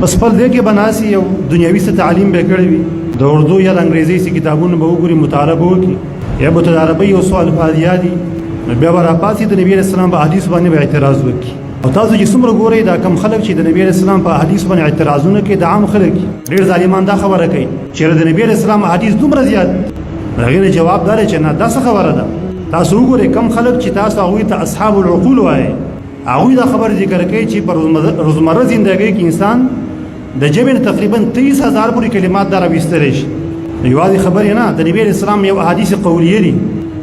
بس خپل دې کې بناسي، یو دنیوي څه تعلیم به کړی وي، د اردو یا د انګریزي څه کتابونه به وګوري، مطالعه به وکړي، یا به ته د عربۍ یو څو الفاظ یادي، نو بیا به راپاڅي د نبي علیه السلام په احادیث باندې به اعتراض وکړي. او تاسو چې څومره ګورئ دا کم خلک چې د نبي علیه السلام په احادیث باندې اعتراضونه کوي، د عام خلک ډېر ظالمان دا خبره کوي چې د نبي علیه السلام احادیث دومره زیات. هغې نه جواب دا دی چې نه، دا څه خبره ده؟ تاسو وګورئ کم خلک چې تاسو هغوی ته اصحاب العقول وایئ، هغوی دا خبره ذکر کوي چې په روزمره زندګۍ کې انسان د ژبې نه تقریبا 23,000 پورې کلمات دا راویستلی شي. یوازې خبرې نه، د نبي علیه السلام یو احادیث قولیه دي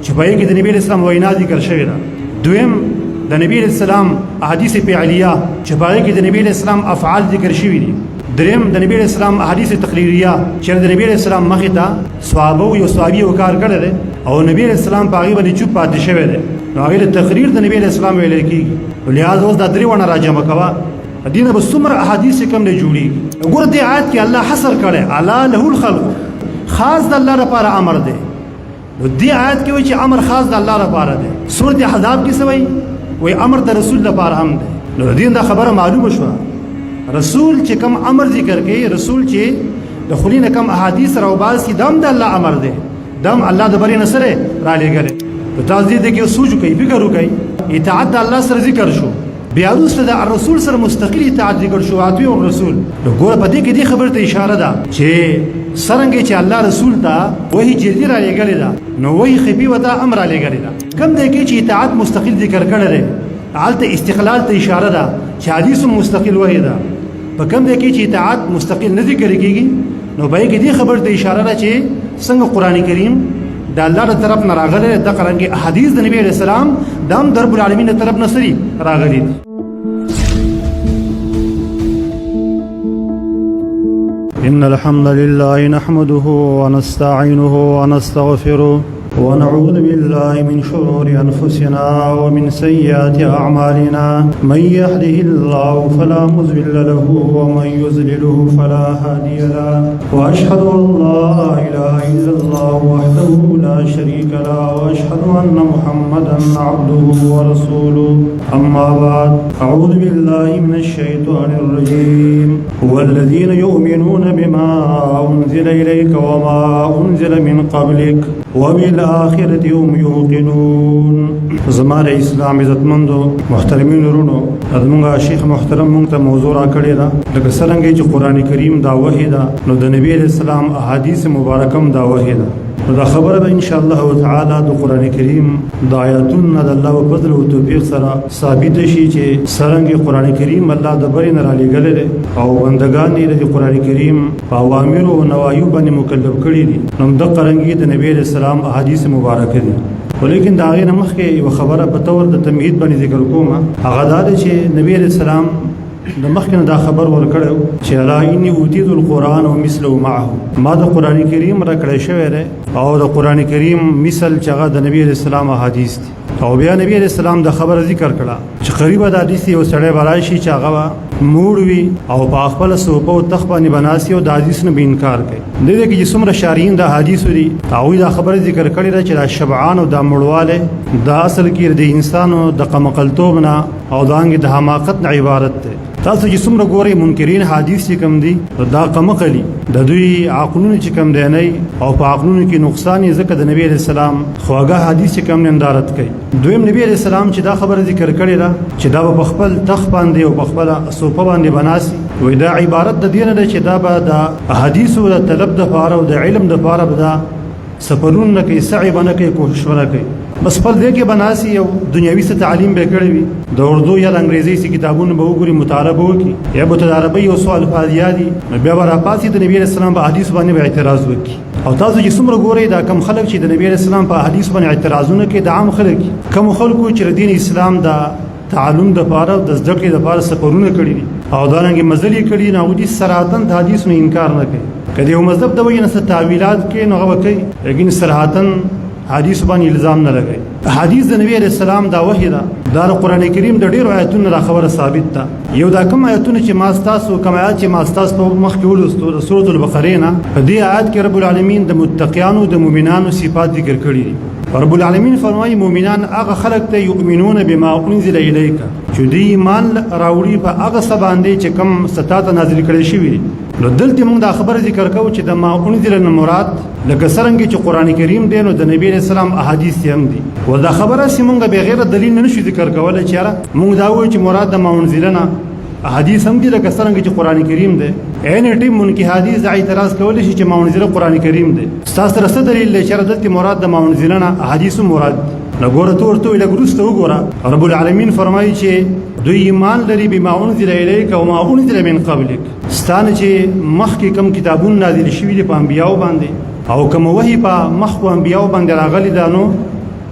چې په هغې کې د نبي علیه السلام وینا ذکر شوې ده. دویم د نبي علیه السلام احادیث فعلیه چې په هغې کې د نبي علیه السلام افعال ذکر شوي دي. دریم د نبي علیه السلام احادیث تقریریه چې د نبي علیه السلام مخې ته صحابه یو صحابي یو کار کړی دی او نبي علیه السلام په هغې باندې چوپ پاتې شوی دی، نو هغې د تقریر د نبي علیه السلام ویل کېږي. لهذا اوس دا درې واړه راجمع کوه، دینه به څومره احادیث کم نه جوړیږي. ګوره دې آیت کې الله حصر کړی، الا له الخلق، خاص د الله لپاره امر دی. نو دې آیت کې وایي چې امر خاص د الله لپاره دی. سورت احزاب کې څه وایي؟ وایي امر د رسول لپاره هم دی. نو دین دا خبره معلومه شوه، رسول چې کوم امر ذکر کوي، رسول چې د خولې نه کوم احادیث راوباسي، دا هم د الله امر دی، دا هم الله د برې نه سره رالیږلی. نو تاسو دې کې سوچ وکړئ، فکر وکړئ، اطاعت د الله سره ذکر شو، بیا وروسته د رسول سره مستقل اطاعت ذکر شو، اطیع الرسول. نو ګوره په دې کې دې خبرې ته اشاره ده چې څرنګه چې الله رسول ته وحي جدي را لېږلې ده، نو وحي خفي ورته هم را لېږلې ده. کوم ځای کې چې اطاعت مستقل ذکر کړی دی، هلته استقلال ته اشاره ده چې حدیث هم مستقل وحي ده. په کوم ځای کې چې اطاعت مستقل نه ذکر کېږي، نو به کې دې خبر ته اشاره ده چې څنګه قرآن کریم د الله د طرف نه راغلی، دغه رنګ احادیث د نبی علیه السلام د هم د رب العالمین د طرف نه سري راغلي دي. إن الحمد لله نحمده ونستعينه ونستغفره ونعوذ بالله من شرور أنفسنا ومن سيئات أعمالنا، من يهده الله فلا مضل له ومن يضلله فلا هادي له، وأشهد أن لا إله إلا الله وحده لا شريك له، وأشهد أن محمدا عبده ورسوله. أما بعد، أعوذ بالله من الشيطان الرجيم. والذين يؤمنون بما أنزل إليك وما أنزل من قبلك وبالآخرة هم يوقنون. زما د اسلام عزتمندو محترمین ورونو، زمونږ شیخ محترم مونږ ته موضوع را کړې ده، لکه څرنګه چې قرآن کریم دا وحی ده، نو د نبی علیہ السلام احادیث مبارکم دا وحی ده. نو دا خبره به ان شاء الله تعالی د قرآن کریم د آیاتونو د الله په فضل او توفیق سره ثابت شي چې څرنګه قرآن کریم الله د برې نه رالیږلی دی او بندګان یې د قرآن کریم په اوامرو او نواهیو باندې مکلف کړي دي، نو همدغه رنګې د نبی علیه السلام احادیث مبارکه دي. ولیکن د هغې نه مخکې یوه خبره په طور د تمهید باندې ذکر کوم، هغه دا ده چې نبی علیه السلام د مخکې نه دا خبر ورکړی چې الا انی اوتیت القرآن ومثله معه، ما د قرآن کریم راکړی شوی دی او د قرآن کریم مثل چې هغه د نبی علیه السلام احادیث دي. او بیا نبی علیه السلام د خبره ذکر کړه چې قریبه د حدیث یو سړی به راشي چې هغه به موړ وي او په خپله صوفه او تخت باندې به ناست او د حدیث نه به انکار کوي. دې کې چې څومره شارحین د احادیثو دي، هغوی دا خبره ذکر کړې ده چې دا شبعان او دا موړوالی دا اصل کې د انسانو د قمقلتوب نه او دانګې د حماقت نه عبارت دی. تاسو چې څومره ګورئ منکرین حدیث چې کوم دي دا قمقلي، د دوی عقلونه چې کوم دی نه او په عقلونو کې نقصان یې، ځکه د نبی علیه السلام خواږه حدیث چې کوم نه اندارت کوي. دویم نبی علیه السلام چې دا خبره ذکر کړې ده چې دا به په خپل تخت باندې او په خپله صوفه باندې بناسي، وایي دا عبارت د دې نه ده چې دا به د احادیثو د طلب دپاره او د علم دپاره به دا سفرونه نه کوي، سعی به نه کوي، کوشش به نه کوي، بس خپل ځای کې به ناست یو دنیوي څه تعلیم به کړی وي، د اردو یا د انګریزي څه کتابونه به وګوري، مطالعه به وکړي، یا به ته د عربۍ یو څو الفاظ یادي، نو بیا به راپاڅي د نبي علیه السلام په احادیث باندې به اعتراض وکړي. او تاسو چې څومره ګورئ دا کم خلک چې د نبي علیه السلام په احادیث باندې اعتراضونه کوي، د عام خلک کوم خلکو چې د دین اسلام د تعلم د پاره د زده کړې د پاره سفرونه کړي دي او دا رنګ مزل یې کړي، نو هغوی دي صراحتاً د حدیث نه انکار نه کوي. که د یو مذهب د وجې نه څه تاویلات کوي نو هغه به کوي، لیکن صراحتاً حدیث باندې الزام نه لګوي. حدیث د نبی علیه السلام دا وحی ده، دا د قرآن کریم د ډېرو آیتونو دا خبره ثابت ده. یو دا کوم آیتونه چې ما ستاسو کوم آیات چې ما ستاسو په مخ کې ولوستو د سورة البقرې نه، په دې آیات کې رب العالمین د متقیانو د مؤمنانو صفات ذکر کړي دي. رب العالمین فرمایي مؤمنان هغه خلک ته یؤمنون بما انزل الیک، چې دوی ایمان راوړي په هغه څه باندې چې کوم ستا ته نازل کړی شوي دي. نو دلته موږ دا خبره ذکر کوو چې د ما انزل نه مراد لکه څرنګه چې قرآن کریم دی، نو د نبی علیہ السلام احادیث هم دي. و دا خبره چې موږ بغیر دلیل نه نشو ذکر کولی چې یاره موږ دا وایو چې مراد د ما انزل نه احادیث هم دي لکه څرنګه چې قرآن کریم دی. عین ټیم منکه حدیث دا اعتراض کولی شي چې ما انزل قرآن کریم دی، ستاسو سره څه دلیل دی چې دلته مراد د ما انزل نه احادیث مراد دي؟ نو ګوره ته ورته لږ وروسته وګوره، رب العالمین فرمایي چې دوی ایمان لري بما انزل الیک وما انزل من قبلک، ستانه چې مخکې کوم کتابونه نازل شوي دي په انبیاو باندې او کوم وحي په مخکو انبیاو باندې راغلي ده، نو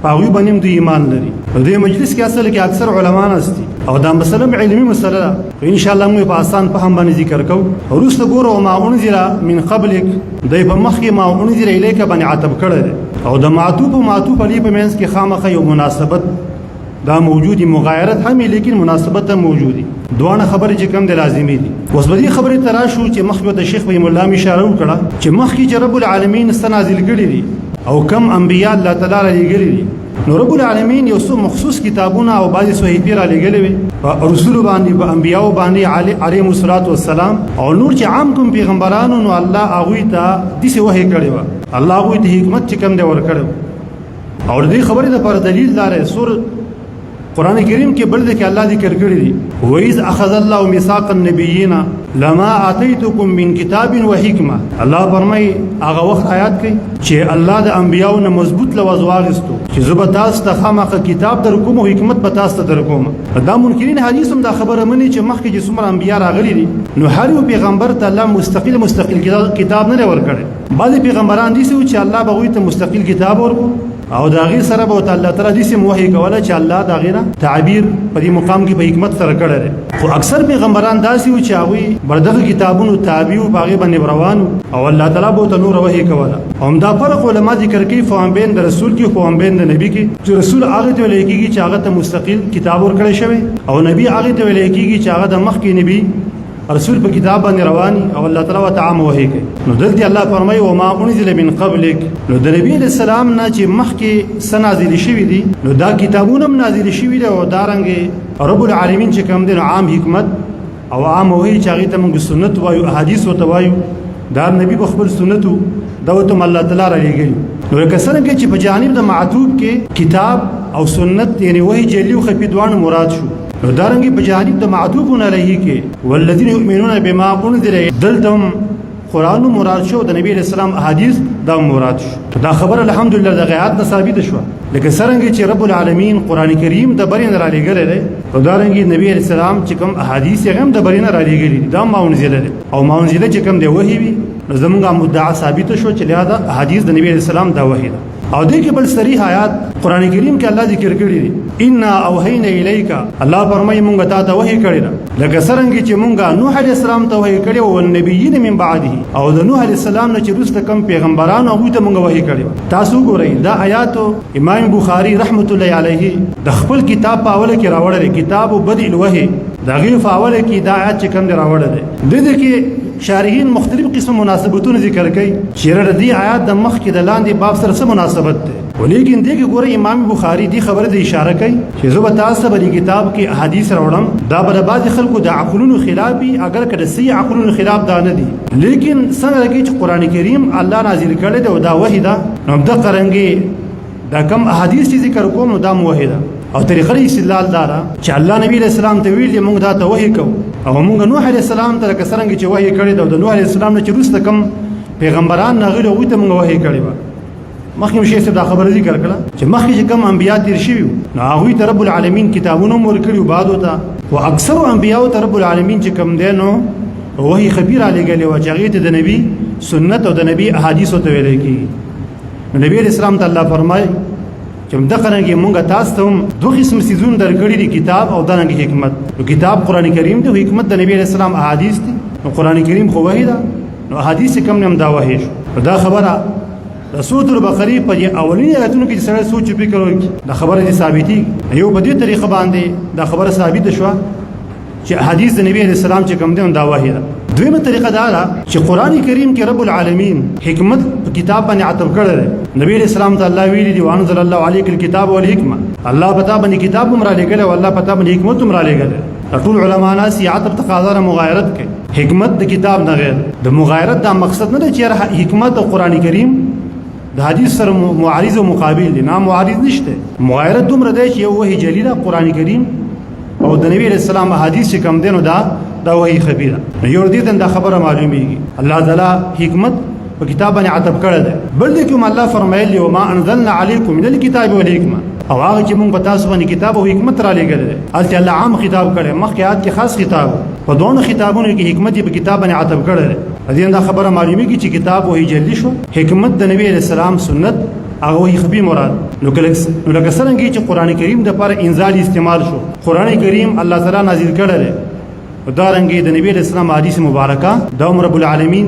په هغوی باندې هم دوی ایمان لري. په دې مجلس کې اصل کې اکثر علما ناست دي او دا مسله هم علمي مسله ده، خو انشاءالله موږ په اسان فهم باندې ذکر کوو. وروسته ګوره وما انزل من قبلک، دی په مخکې ما انزل الیک باندې عتب کړی دی، او د معطوف او معطوف علیه په منځ کې خامخا یو مناسبت دا موجودي، مغایرت هم وي لیکن مناسبت هم موجودي، دواړه خبرې چې کوم دی لازمي دي. اوس به دې خبرې ته راشو چې مخکې د شیخ فهیم الله اشاره وکړه چې مخکې چې رب العالمین څه نازل کړي دي او کم انبیا الله تعالی را لېږلي دي، نو رب العالمین یو څو مخصوص کتابونه او بعضې صحیفې را لېږلې وې په رسولو باندې، په انبیاو باندې علیهم الصلاة والسلام، او نور چې عام کوم پیغمبرانو نو الله هغوی ته داسې وحې کړې وه، الله هغوی ته حکمت چې کوم دی ورکړی. او د دې خبرې دپاره دلیل دا دی، سور قرآن کریم کې بل ځای کې الله ذکر کړی دی، وإذ أخذ الله ميثاق النبيين لما آتيتكم من کتاب وحکمة. الله فرمایي هغه وخت آیات کوي چې الله د انبیاو نه مضبوط لوظ واغستو چې زه به تاسو ته خامخا کتاب در کوم او حکمت به تاسو ته در کوم. دا منکرین حدیث هم دا خبره مني چې مخکې چې څومره انبیا راغلي دي نو هر یو پیغمبر ته الله مستقل مستقل کتاب نه دی ورکړی. بعضې پیغمبران داسې وو چې الله به هغوی ته مستقل کتاب ورکړو او د هغې سره به ورته الله تعالی داسې هم وحي کوله چې الله د هغې نه تعبیر په دې مقام کې په حکمت سره کړی دی. خو اکثر پیغمبران داسې وو چې هغوی بر دغه کتابونو تابع وو، په هغې باندې روان وو او الله تعالی به ورته نوره وحي کوله. همدا فرق علما ذکر کوي فهم بین د رسول کې، فهم بین د نبي کې، چې رسول هغه ته ویل کېږي چې هغه ته مستقل کتاب ورکړی شوی او نبي هغه ته ویل کېږي چې هغه د مخکې نبي رسول په کتاب باندې رواني او الله تعالی ورته عام وحي کوي. نو دلته الله فرمایي وما انزل من قبلک، نو د نبی علیہ السلام نه چې مخکې څه نازل شوي دي نو دا کتابونه هم نازل شوي دي، او دارنګې رب العالمین چې کوم دی نو عام حکمت او عام وحي چې هغې ته موږ سنت وایو، احادیث ورته وایو، دا نبی په خپل سنتو دا ورته هم الله تعالی را لېږلي. نو لکه څرنګه چې په جانب د معطوف کې کتاب او سنت یعنی وحي جلی او خفي دواړو مراد شو، نو دارنګې په جانب د معطوف علیه کې والذین یؤمنون بما انزل دلته هم قرآن مراد شو، د نبی علیہ السلام احادیث دا مراد شو. دا خبره الحمدلله د غیات نه ثابته شوه. لکه څرنګه چې رب العالمین قرآن کریم د برې نه رالیږلی دی، نو دارنګې نبی علیہ السلام چې کوم احادیث یې هم د برې نه رالیږلي دي، دا ما انزله دی او ما انزله چې کوم دی وحي وي، نو زمونږ مدعا ثابته شوه چې لهذا احادیث د نبی علیہ السلام دا وحي ده. او دې کې بل صریح آیات قرآن کریم کې الله ذکر کړی دی، انا اوحینا الیک، الله فرمایي مونږ تا ته وحي کړی ده، لکه څرنګه چې مونږ نوح علیه السلام ته وحي کړی او النبیین من بعده، او د نوح علیه السلام نه چې وروسته کوم پیغمبرانو هغوی ته مونږ وحي کړی وه. تاسو وګورئ دا آیات امام بخاری رحمت الله علیه د خپل کتاب په اوله کې راوړی دی، کتاب بدء الوحي، د هغې په اوله کې دا آیات چې کوم دی راوړی دی. د دې کې شارحین مختلف قسم مناسبتونه ذکر کوي چې د دې آیات د مخکې د لاندې باب سره څه مناسبت دی، ولیکن دې کې ګوره امام بخاری دې خبرې ته اشاره کوي چې زه به تاسو ته په دې کتاب کې احادیث راوړم، دا به د بعضې خلکو د عقلونو خلاف وي، اګر که د صحیح عقلونو خلاف دا نه دي، لیکن څنګه لګي چې قرآن کریم الله نازل کړی دی او دا وحي ده، نو همدغه رنګې دا کم احادیث چې ذکر کوم نو دا هم وحي ده. او طریقه د استدلال دا ده چې الله نبی علیہ السلام ته ویل موږ دا ته وحي کوو، او موږ نوح علیه السلام ته لکه څرنګه چې وحي کړې ده، او د نوح علیه السلام نه چې وروسته کوم پیغمبران راغلي هغوی ته موږ وحي کړې وه. مخکې هم شیخ صاحب دا خبره ذکر کړه چې مخکې چې کوم انبیا تېر شوي وو نو هغوی ته رب العالمین کتابونه هم ورکړي وو بعضو ته، خو اکثرو انبیاو ته رب العالمین چې کوم دی نو وحي خفي رالیږلې وه چې هغې ته د نبي سنت او د نبي احادیثو ته ویلی کېږي. نو نبی علیه السلام ته الله فرمایي چې دغه رنګې مونږ تاسو ته هم دوه قسم څیزونه درکړي دي، کتاب او دارنګې حکمت. نو کتاب قرآن کریم دی، حکمت د نبی علیه السلام احادیث دي. نو قرآن کریم خو وحي ده، نو احادیث کوم نه هم دا وحي شو. نو دا خبره د سورة البقرې په دې اولني آیتونو کې چې سړی سوچ فکر وکړي دا خبره دې ثابتېږي. یو په دې طریقه باندې دا خبره ثابته شوه چې حدیث د نبی علیه السلام چې کوم دی دا وحي ده. دویمه طریقه دا ده چې قرآن کریم کې رب العالمین حکمت په کتاب باندې عطف کړی دی. نبی علیه السلام ته الله ویلي دي وانزل الله علیک الکتاب والحکمه. الله پتا باندې کتاب هم را لېږلی او الله پتا باندې حکمت هم را لېږلی. ټول علما ناس عطف تقاضا نه مغایرت کوي، حکمت د کتاب نه غیر د مغایرت دا مقصد نه دی چې حکمت او قران کریم د حدیث سره معارض او مقابل دي، نه معارض نشته. مغایرت دومره دی چې یو وحی جلیله قران کریم او د نبی رسول الله حدیث چې کم دینو دا وحی خبیره. یو دې ته دا خبره معلومیږي الله تعالی حکمت په کتاب باندې عتب کړی دی. بل دې کوم الله فرمایلی وما انزلنا علیکم من الكتاب والحکمه، او هغه چې مونږ په تاسو باندې کتاب او حکمت را لېږلی دی. هلته الله عام خطاب کړی، مخکې آیات کې خاص خطاب، په دوه خطابونو کې حکمت په کتاب باندې عتب کړی دی. دې دا خبره معلومیږي چې کتاب وحی جلی شو، حکمت د نبی علیہ السلام سنت هغه وحی خفي مراد. نو کله نو لکه څنګه چې قران کریم د لپاره انزال استعمال شو، قران کریم الله تعالی نازل کړی دی، دا رنګه د نبی علیہ السلام حدیث مبارکه د عمر رب العالمین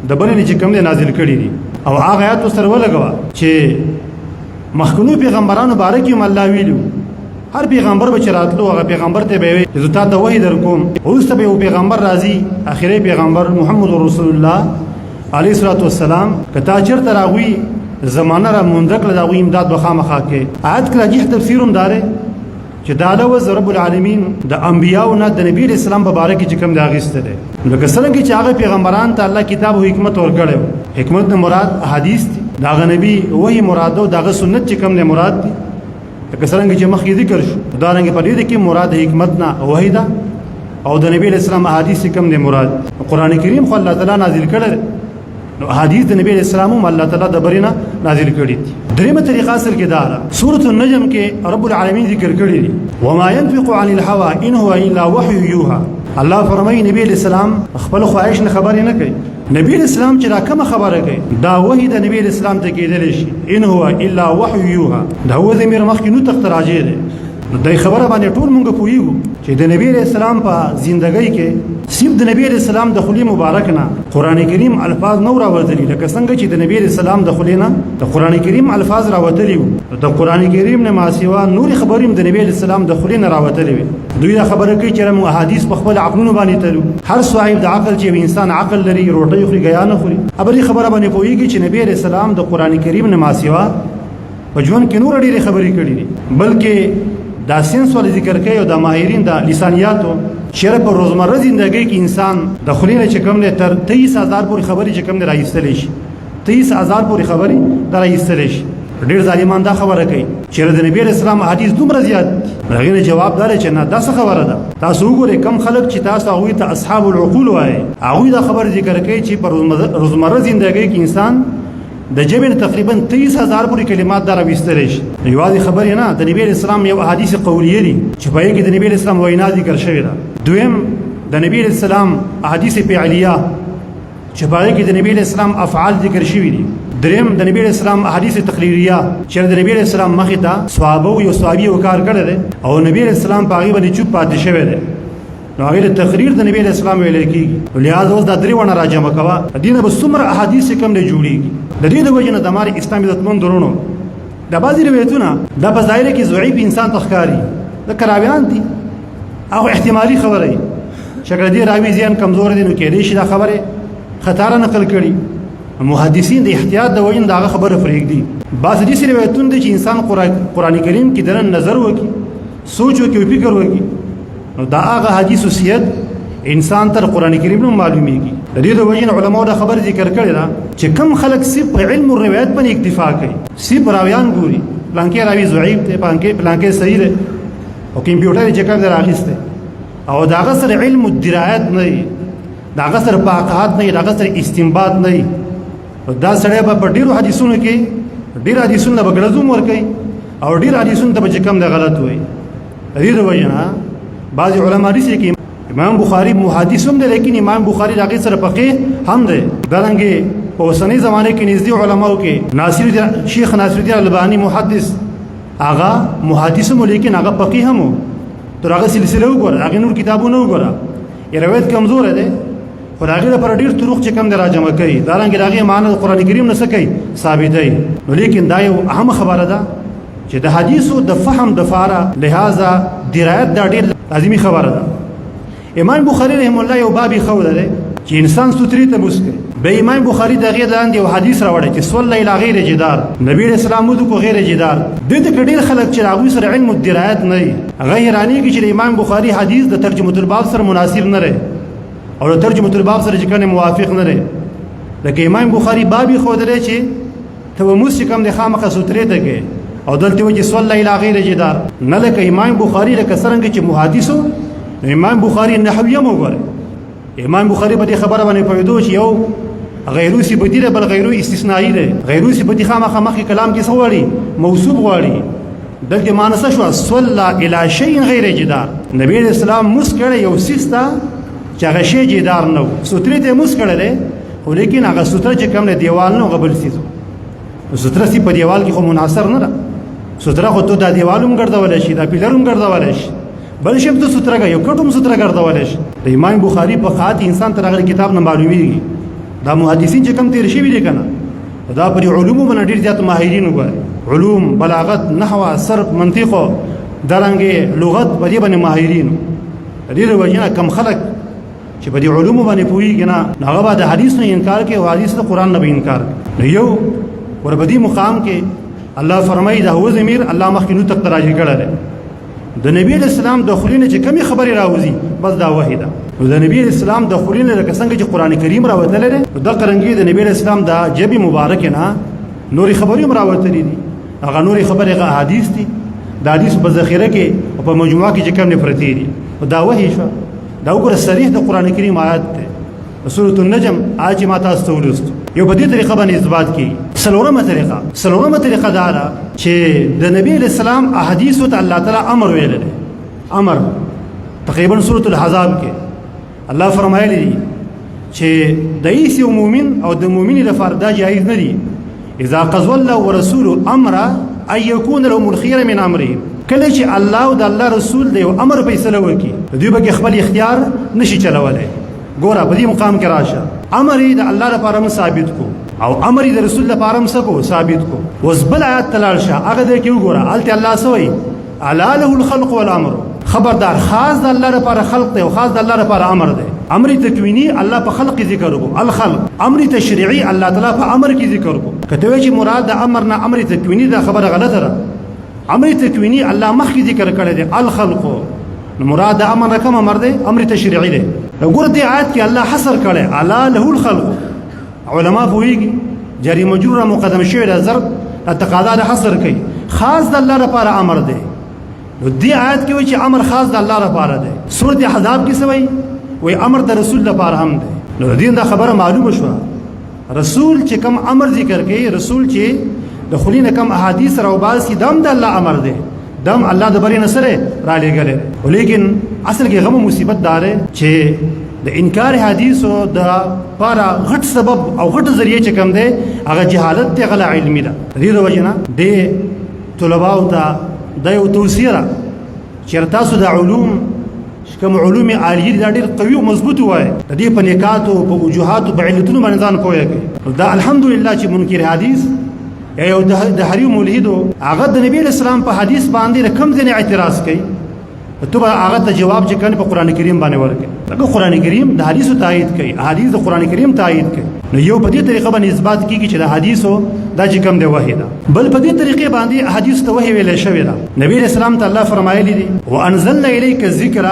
د بلنې چې کوم دی نازل کړی دي. او هغه آیات سره ولګوا چې مخکنو پیغمبرانو باره کې هم الله ویلو، هر پیغمبر به چې راتلو هغه پیغمبر ته به وی زه تا ته وحی درکوم. وروسته به یو پیغمبر راځي، اخري پیغمبر محمد رسول الله علیه الصلاة والسلام، که تا چېرته راغوي زمانه را مونده کړه د هغوی امداد به خامخا کوې. آیت کې راجح تفسیر هم دا دی چې دا لوز رب العالمین د انبیاو نه د نبی علیہ السلام په باره کې چې کوم دی اخیستی دی. لکه څرنګه چې هغه پیغمبران ته الله کتاب او حکمت ورکړی، حکمت نه مراد احادیث دي، د هغه نبی وحی مراد او د هغه سنت چې کوم دی مراد دي، لکه څرنګه چې مخکې ذکر شو. دا رنګ په دې کې مراد حکمت نه وحی ده او د نبی علیہ السلام احادیث کوم دی مراد. قران کریم خو الله تعالی نازل کړی، نو احادیث د نبی علیہ السلام هم الله تعالی د برینا نازل کړی دي. دریمه طریقه اصل کې دا ده، سورۃ النجم کې رب العالمین ذکر کړی دي وما ينفق عن الهوى ان هو الا وحي يوحى. الله فرمایي نبی علیہ السلام خپل خواهش نه خبرې نه کوي. نبی علیہ السلام چې دا کومه خبره کوي دا وحی د نبی علیہ السلام ته کېدلی شي، ان هو الا وحي يوحى. دا هو ضمیر مخکې نو تخت راجع دی. نو دای خبره باندې ټول مونږ پوهیږو چې د نبی علیہ السلام په زندګۍ کې صرف د نبی علیہ السلام د خولې مبارک نه قران کریم الفاظ نو راوتلي، لکه څنګه چې د نبی علیہ السلام د خولې نه د قران کریم الفاظ راوتلي وو، د قران کریم نه ما سوا نور خبرې هم د نبی علیہ السلام د خولې نه راوتلي وي. دوی دا خبره کوي چې موږ احادیث په خپل عقلونو باندې تلو. هر صاحب د عقل چې انسان عقل لري روټۍ خوري ګیا نه خوري، ابري خبره باندې پوهیږي چې نبی علیہ السلام د قران کریم نه ما سوا په ژوند کې نور ډېرې خبرې کړې دي. بلکې دا ساينس ول ذکر کوي او د ماهرین د لسانیاتو چې په روزمره زندګۍ کې انسان د خولې نه چې کوم دی تر 23,000 پورې خبرې چې کوم دی راایستلی شي، 23,000 پورې خبرې دا راایستلی شي. ډېر ظالمان دا خبره کوي چې د نبی علیہ السلام حدیث دومره زیات، هغې نه جواب دا دی چې نه دا څه خبره ده. تاسو وګورئ کم خلک چې تاسو هغوی ته اصحاب العقول وایئ، هغوی دا خبره ذکر کوي چې په روزمره زندګۍ کې انسان د ژبې نه تقریبا 23,000 پورې کلمات دا راویستلی شي. یوازې خبرې نه، د نبی علیہ السلام یو احادیث قولیه دي چې په هغې کې د نبی علیہ السلام وینا ذکر شوې ده. دویم د نبی علیہ السلام احادیث فعلیه چې په هغې کې د نبی علیہ السلام افعال ذکر شوي دي. دریم د نبی علیہ السلام احادیث تقریریه چې د نبی علیہ السلام مخې ته صحابه یو صحابي یو کار کړی دی او نبی علیہ السلام په هغې باندې چوپ پاتې شوی دی، نو هغې د تقریر د نبی علیہ السلام ویل کېږي. لهذا اوس دا درې واړه راجمع کوه، دې نه به څومره احادیث کم نه جوړېږي. د دې د وجې نه د ماري اسلام عزتمند وروڼو دا بعضې روایتونه دا په ظاهره کې ضعیف انسان ته ښکاري، دا کراویان دي، هغه احتمالي خبره وي چې که دې راوي ذهن کمزور دی نو کېدای شي دا خبره خطا را نقل کړي. محدثین د احتیاط د وجې نه د هغه خبره پرېږدي. بعضې داسې روایتونه دي چې انسان قرآن کریم کې دننه نظر وکړي، سوچ وکړي او فکر وکړي، نو دا هغه حدیث سیت انسان تر قرآن کریم نو معلومیږي. د دې د وجې نه علماو دا خبره ذکر کړې ده چې کم خلک صرف په علم الروایت باندې اکتفا کوي، صرف راویان ګوري، پلانکی راوي ضعیف دی، پلانکی صحیح دی، او کمپیوټر یې چې کوم دی راخیستی، او د هغه سره علم الدرایت نه وي، د هغه سره فقاهت نه وي، د هغه سره استنباط نه وي، دا سړی به په ډېرو حدیثونو کې ډېر حدیثونه به ګړزوم ورکوي او ډېر حدیثونه ته به چې کوم دی غلط وایي. د دې د وجې نه بعضې علما داسې لیکي امام بخاری محدث هم دی، لیکن امام بخاری د هغې سره فقیه هم دی. دارنګې په اوسنۍ زمانه کې نږدې علماو کې شیخ ناصرالدین الباني محدث، هغه محدث هم لیکن هغه فقیه هم و. تر هغه سلسله وګوره، هغې نور کتابونه وګوره، یې روایت کمزوری دی خو د هغې لپاره ډېر طرق چې کوم دی راجمع کوي. دارنګې د هغې معنی د قرآن کریم نه څه کوي ثابتوي. نو لیکن دا یو اهمه خبره ده چې د حدیثو د فهم د فاره لہذا درایت دا ډېر لازمي خبره ده. امام بخاری رحم الله یو باب یې ښودلی دی، چې انسان سترې ته موس کوي. به امام بخاری د غیر لاندې یو حدیث راوړی چې صلی الی غیر جدار، نبی رسول الله مود کو غیر جدار. د دې ډېر خلک چې هغوی سره علم الدرایت نه وي، هغه حیرانېږي چې د امام بخاری حدیث د ترجمة الباب سره مناسب نه دی او د ترجمة الباب سره چې کنه موافق نه دی. لکه امام بخاری باب یې ښودلی چې ته به موس چې کوم دی خامخا سترې ته کوې، او دلته وایي چې صلی الی غیر جدار. نه، لکه امام بخاری لکه څرنګه چې محدث و، نو امام بخاری نحوي هم وګوره. امام بخاری په دې خبره باندې پوهېدو چې یو غیرو صفتی دی، بل غیرو استثنایی دی. غیرو صفتی خامخا مخکې کلام کې څه غواړي؟ موصوف غواړي. دلته معنی څه شوه؟ صلی الی شیء غیر جدار. نبی علیہ السلام موس کړی یو څیز ته چې هغه شی جدار نه و، سترې ته یې موس کړی دی، خو لیکن هغه ستره چې کوم دی دیوال نه، هغه بل څیز و. ستره سی په دیوال کې خو منحصر نه ده. ستره خو ته دا دیوال هم ګرځولی شي، دا پیلر هم ګرځولی شي، بل شی هم ته ستره یو کټ هم ستره ګرځولی شي. د امام بخاري په خاط انسان تر هغه کتاب نه معلومیږي. دا محدثین چې کم تیر شوي دي که نه، دا پر علومو باندې ډېر زیات ماهرین وګورئ، علوم، بلاغت، نحو، صرف، منطق، دارنګې لغت، په دې باندې ماهرین. د دې وجې نه کم خلک چې په دې علومو باندې پوهېږي نه، هغه به د حدیث نه انکار کوي او حدیث د قرآن نه به انکار کوي. نو یو ور په دې مقام کې الله فرمایي د هو ضمیر الله مخکې نطق ته راجع کړی دی. د نبی علیہ السلام د خولې نه چې کمې خبرې راوځي بس دا وحي ده. نو د نبی علیہ السلام د خولې نه لکه څنګه چې قرآن کریم راوتلی دی، نو دغه رنګې د نبی علیہ السلام د ژبې مبارکې نه نورې خبرې هم راوتلې دي. هغه نورې خبرې هغه احادیث دي. د حدیث په ذخیره کې او په مجموعه کې چې کوم نه پرتې دي، دا وحي شوه. دا وګوره صریح د قرآن کریم آیات دی، سورة النجم آیت چې ما تاسو ته ولوست. یو په دې طریقه باندې اثبات کیږي. څلورمه طریقه دا ده چې د نبی علیہ السلام احادیث ته الله تعالی امر ویل دی. امر تقریبا سورة الاحزاب کې الله فرمایلی دی چې د هیڅ یو مؤمن او د مؤمنې لپاره دا جایز نه دی اذا قضى الله ورسوله امرا ان يكون لهم الخير من امرهم. کله چې الله او د الله رسول د یو امر فیصله وکړي، دوی به کې خپل اختیار نشي چلولی. ګوره په دې مقام کې راشه، امر یې د الله لپاره هم ثابت کو او امر یې د رسول لپاره هم څه کو؟ ثابت کو. اوس بل آیات ته لاړ شه، هغه ځای کې وګوره، هلته الله څه وایي؟ الا له الخلق والامر. خبردار، خاص د الله لپاره خلق دی او خاص د الله لپاره امر دی. امر تکوینی الله په خلق کې ذکر وکړو، الخلق. امر تشریعي الله تعالی په امر کې ذکر وکړو. که ته وایې چې مراد د امر نه امر تکوینی، دا خبره غلطه ده. امر تکوینی الله مخکې ذکر کړی دی، الخلق. نو مراد د امر نه کوم امر دی؟ امر تشریعي دی. وګوره دې آیت کې الله حصر کړی، الا له الخلق. علما پوهېږي جاری مجرور مقدم شوی دی، ضرب تقاضا د حصر کوي، خاص د الله لپاره امر دی. نو دې آیت کې وایي چې امر خاص د الله لپاره دی. سورة احزاب کې څه وایي؟ وایي امر د رسول لپاره هم دی. نو د دې دا خبره معلومه شوه، رسول چې کوم امر ذکر کوي، رسول چې د خولې نه کوم احادیث راوباسي، دا هم د الله امر دی، دا هم الله د برې نه سره رالیږلی. ولیکن اصل کې غم مصیبت دا دی چې د انکار حدیثو د پاره غټ سبب او غټ ذریعہ چې کوم دی هغه جهالت دی، غلا علمي ده. د دې د وجې نه دې طلباو ته دا یو توصیه ده چې تاسو د علوم چې کوم علوم عالیه دي دا ډېر قوي او مضبوط ووایئ، د دې په نکاتو، په وجوهاتو، په علتونو باندې ځان پوه کړئ. دا الحمدلله چې منکر حدیث یا یو د هریو ملحدو هغه د نبی علیہ السلام په حدیث باندې د کوم ځای نه اعتراض کوي، ته به هغه ته جواب چې کنه په قرآن کریم باندې ورکړي. لکه قرآن کریم د حدیثو تایید کوي، حدیث د قرآن کریم تایید کوي. نو یو په دې طریقه باندې اثبات کیږي چې د حدیثو دا چې کوم دی وحی ده. بل په دې طریقې باندې حدیث ته وحی ویل شوی ده. نبی علیہ السلام ته الله فرمایلی دی وانزلنا الیک الذکر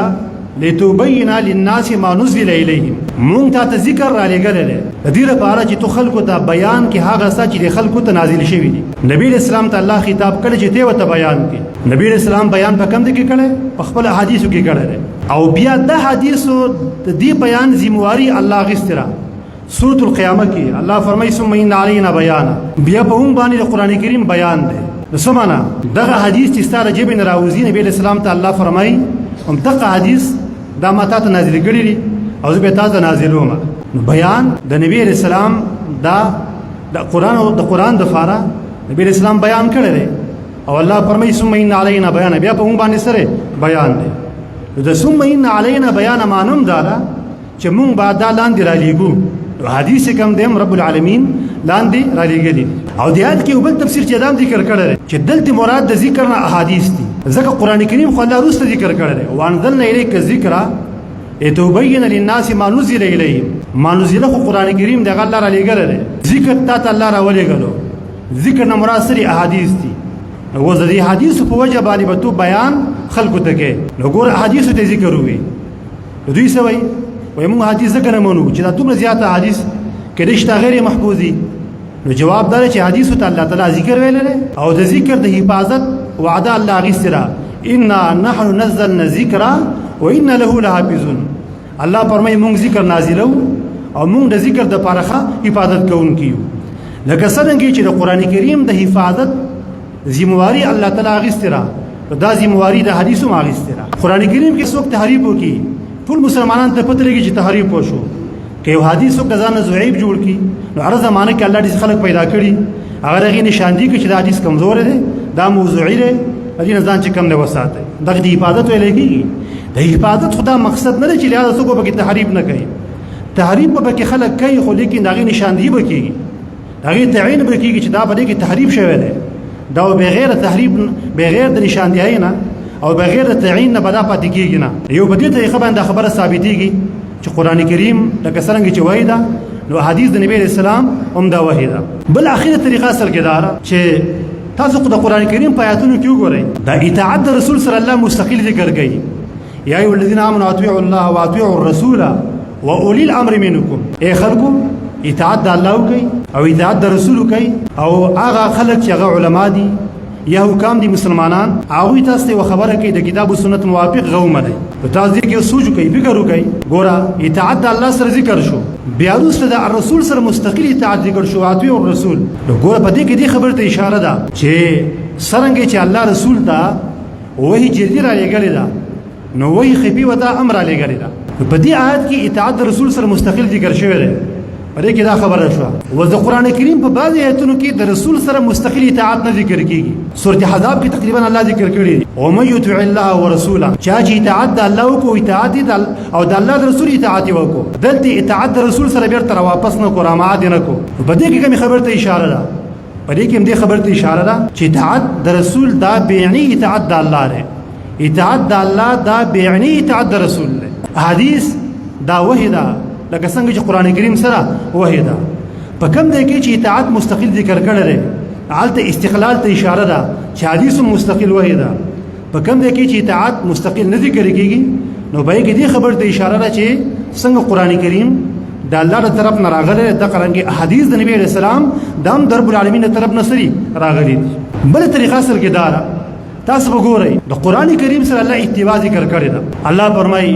لتبین للناس ما نزل الیهم. مونږ ته ذکر را لېږلی دی د دې لپاره چې تو خلکو ته بیان کې هغه څه چې د خلکو ته نازل شوي دي. نبی علیہ السلام ته الله خطاب کړی چې ته ورته بیان کړي. نبی علیہ السلام بیان په کوم ځای کې کړی؟ په خپل احادیثو کې کړی دی. او بیا د حدیثو د دې بیان ذمہواری الله اخیستې ده. سورة القیامه کې الله فرمایي ثم ان علینا بیانا، بیا په موږ باندې د قرآن کریم بیان دی. نو څه معنا؟ دغه حدیث چې ستا د ژبې نه راوځي، نبی علیہ السلام ته الله فرمایي هم دغه حدیث دا ما تا ته نازل کړي دي او زه به تا ته نازلوم. نو بیان د نبی علیہ السلام دا د قرآن او د قرآن د فاره نبی علیہ السلام بیان کړی دی. او الله فرمایي ثم ان علینا بیان، بیا په موږ باندې سره بیان دی. نو د ثم ان علینا بیان معنی هم دا ده چې مونږ به دا لاندې را لېږو. حدیث کوم دی رب العالمین لاندې را لېږلي. او د آیت کې یو بل تفسیر چې دام ذکر کړی دی چې دلته مراد د ذکر نه احادیث دي، ځکه قرآن کریم خو الله وروسته ذکر کړی دی وانزلنا الیک الذکر لتبین للناس ما نزل الیهم. ما نزل خو قرآن کریم دغه الله را لېږلی دی، ذکر تا ته الله را ولېږلو. ذکر نه مراد سری احادیث دي. نو اوس د دې حدیثو په وجه باندې به تو بیان خلکو ته کوې. نو ګوره احادیثو ته ذکر ووي، نو دوی څه وایي؟ وایي موږ حدیث ځکه نه منو چې دا دومره زیاته حدیث کېدای شي دا غیر محفوظ دي. نو جواب دا دی چې حدیثو ته الله تعالی ذکر ویلی دی او د ذکر د حفاظت وعده الله اخیستې ده. انا نحن نزلنا الذکر وانا له لحافظون. الله فرمایي موږ ذکر نازلو او موږ د ذکر د پاره ښه حفاظت کوونکي یو. لکه څرنګه چې د قرآن کریم د حفاظت ذمہواری الله تعالی اخیستې ده، دا ذمہواری د حدیث هم اخیستې ده. قرآن کریم کې څوک تحریف وکړي ټول مسلمانان ته پته لګي چې تحریف وشو. که یو حدیث څوک ځان ضعیف جوړ کړي نو هر زمانه کې الله دې خلک پیدا کړي هغه دغې نشاندهي کوي چې دا حدیث کمزوری دی، دا موضوعي دی، د دې نه ځان چې کم دی وساتئ. دغه د حفاظت ویل کېږي. د حفاظت خو دا مقصد نه دی چې لهذا څوک به پکې تحریف نه کوي. تحریف به پکې خلک کوي خو لیکن د هغې نشاندهي به کېږي، د هغې تعین به کېږي چې دا په دې کې تحریف شوی دی. دا بغیر تحریف، بغیر د نشاندهي نه او بغیر د تعین نه به دا پاتې کېږي نه. یو په دې طریقه باندې دا خبره ثابتېږي چې قرآن کریم لکه څرنګه چې وایي ده نو حدیث د نبی علیه السلام هم دا وحي ده. بل اخیره طریقه اصل کې دا ده چې تاسو خو د قرآن کریم په آیاتونو کې وګورئ دا اطاعت د رسول سره الله مستقل ذکر کوي. یا ایها الذین آمنوا اطیعوا الله واطیعوا الرسول واولی الامر منکم. ای خلکو اطاعت د الله وکړئ او اطاعت د رسول وکړئ او هغه خلک چې هغه علما دي یا حکام دي مسلمانان هغوی تاسو ته یوه خبره کوي د کتاب او سنت موافق هغه ومنئ. نو تاسو دې کې سوچ وکړئ، فکر وکړئ. ګوره اطاعت د الله سره ذکر شو، بیا وروسته د الرسول سره مستقل اطاعت ذکر شو، اطیعوا الرسول. نو ګوره په دې کې دې خبرې ته اشاره ده چې څرنګه چې الله رسول ته وحي جدي را لېږلې ده نو وحي خفي ورته هم را لېږلې ده. نو په دې آیت کې اطاعت د رسول سره مستقل ذکر شوی دی، په دې کې دا خبره شوه. اوس د قرآن کریم په بعضې آیتونو کې د رسول سره مستقل اطاعت نه ذکر کیږي. سورة احزاب کې تقریبا الله ذکر کړی دی ومن یطع الله ورسوله، چا چې اطاعت د الله وکړو اطاعت یې او د الله د رسول اطاعت یې وکړو. دلته اطاعت د رسول سره بېرته راواپس نه کړو، رامعاد یې نه کړو. په دې کې کومې خبرې ته اشاره ده؟ په دې کې هم دې خبرې ته اشاره ده چې اطاعت د رسول دا بیعني اطاعت د الله دی، اطاعت د الله دا بیعني اطاعت د رسول دی. حدیث دا وحی ده لکه څنګه چې قرآن کریم سره وحی ده. په کوم ځای کې چې اطاعت مستقل ذکر کړی دی هلته استقلال ته اشاره ده چې حدیث هم مستقل وحی ده. په کوم ځای کې چې اطاعت مستقل نه ذکر کېږي نو به کې دې خبرې ته اشاره ده چې څنګه قرآن کریم د الله د طرف نه راغلی دی، دغه رنګې احادیث د نبی علیه السلام د هم د رب العالمین د طرف نه سري راغلي دي. بله طریقه اصل کې دا ده، تاسو به ګورئ د قرآن کریم سره الله اتباع ذکر کړې ده. الله فرمایي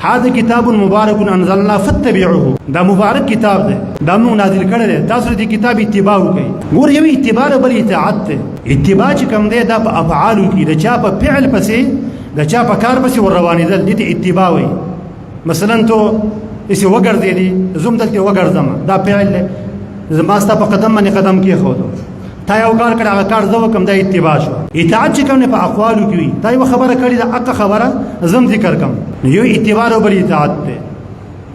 هذا کتاب مبارک انزلنا فاتبعوه، دا مبارک کتاب دی، دا موږ نازل کړی دی، تاسو د دې کتاب اتباع وکړئ. ګور یو اتباع ده بل اطاعت دی. اتباع چې کوم دی دا په افعالو کې د چا په فعل پسې د چا په کار پسې ور روانېدل دې ته اتباع وایي. مثلا ته داسې وګرځېدې، زه هم دلته وګرځم، دا فعل دی، زما ستا په قدم باندې قدم کېښودو، تا یو کار کړی هغه کار زه وکړم، دا اتباع شو. اطاعت چې کوم دی په اقوالو کې وي، تا یوه خبره کړې ده هغه خبره زه هم ذکر کوم، نو یو اتباع او بل اطاعت دی.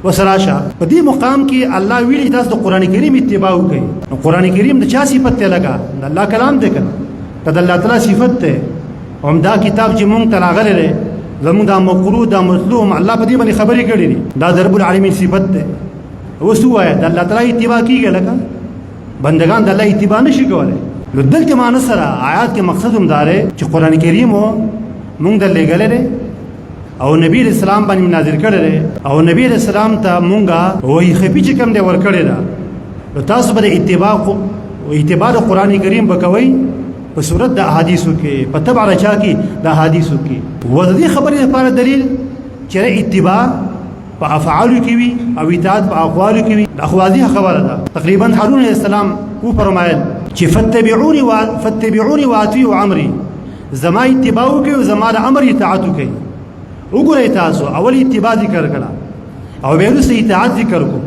اوس راشه په دې مقام کې الله ویلي چې تاسو د قرآن کریم اتباع وکړئ. نو قرآن کریم د چا صفت دی؟ لکه د الله کلام دی که نه، که د الله تعالی صفت دی. هم دا کتاب چې مونږ ته راغلی دی زمونږ دا مقروء دا مطلوع هم الله په دې باندې خبرې کړې دي، دا د رب العالمین صفت دی. اوس ووایه د الله تعالی اتباع کېږي؟ لکه بندگان د الله اتباع نشي کولی. نو دلته معنی سره آیات کې مقصد هم دا دی چې قرآن کریم مونږ د لېږلی دی او نبی علیہ السلام باندې نازل کړی دی او نبی علیہ السلام ته مونږه وحی خفي چې کوم دی ورکړی ده. نو تاسو به اتباع د قرآن کریم به کوئ په صورت د احادیثو کې، په تبع د چا کې؟ د احادیثو کې. و د دې خبرې لپاره دلیل چې اتباع په افعالو کې وي او اطاعت په اقوالو کې وي، دا خو واضحه خبره ده. تقریبا هارون علیه السلام وفرمایل چې فتبعوني واطیعوا امري، زما اتباع وکړئ او زما د امر اطاعت وکړئ. وګورئ تاسو اول اتباع ذکر کړه او بیا وروسته اطاعت ذکر کو.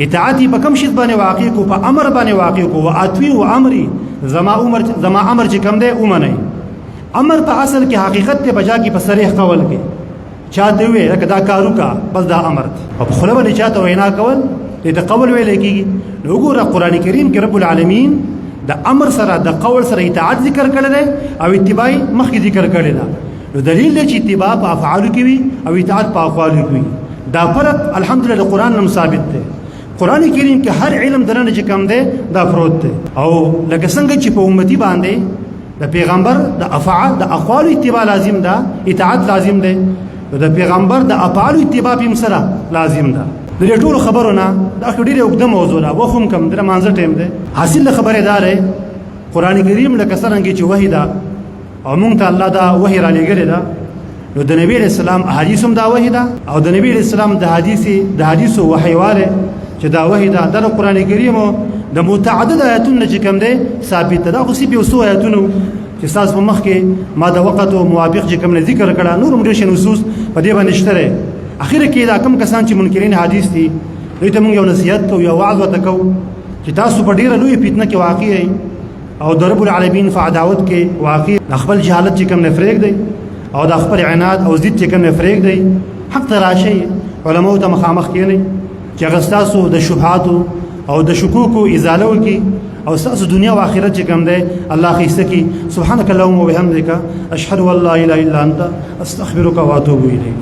اطاعت یې په کوم شي باندې واقع کو؟ په امر باندې واقع کو. واطیعوا امري، زما امر چې کوم دی ومنئ. امر په اصل کې حقیقت ته بجا کې په صریح قول کې چاته وی لکه دا کار وکړه بس دا امر دی، او په خوله باندې چاته وینا کول دې ته قول ویل کېږي. نو وګوره قرآن کریم کې رب العالمین د امر سره د قول سره اطاعت ذکر کړی دی او اتباع مخکې ذکر کړی ده. نو دلیل دی چې اتباع په افعالو کې وي او اطاعت په اقوالو کې وي. دا فرق الحمدلله د قرآن نم ثابت دی. قرآن کریم کې هر علم درنه چې کم دی دا پروت دی. او لکه څنګه چې په امتی باندې د پیغمبر د افعال د اقوال اتباع لازم ده، اطاعت لازم دی، د پیغمبر د افعال اتباع هم سره لازم ده. د دې ټولو خبرو نه دا خو ډېره اوږده موضوع ده، وخت هم کم دی، مانځه ټایم دی. حاصل خبره دا ده قرآن کریم لکه څرنګه چې وحی ده او مونږ ته الله دا وحی را لېږلې ده، نو د نبی علیہ السلام احادیث هم دا وحی ده، او د نبی علیہ السلام د حدیثو وحیواله چې دا وحی ده د قرآن کریم د متعدد آیاتونو چې کوم دی ثابت ده. دا خو صرف یو څو آیاتونو چې ستاسو په مخ کې ما د وخت او موافق چې کوم ذکر کړه، نور هم ډېر شي نصوص په دې باندې شته دی. اخر کې دا کم کسان چې منکرین حدیث دي دوی ته موږ یو نصیحت کوو، یو وعظ ورته کوو چې تاسو په ډېره لویه فتنه کې واقع یئ او د رب العالمین په عداوت کې واقع، د خپل جهالت چې کوم نه پرېږدئ او د خپل عناد او ضد چې کوم نه پرېږدئ، حق ته راشئ، علماو ته مخامخ کښېنئ چې هغه ستاسو د شبهاتو او د شکوکو ازاله وکړي او ستاسو دنیا او آخرت چې کوم دی الله ښایسته کړي. سبحانك اللهم وبحمدك اشهد ان لا اله الا انت استغفرك واتوب اليك.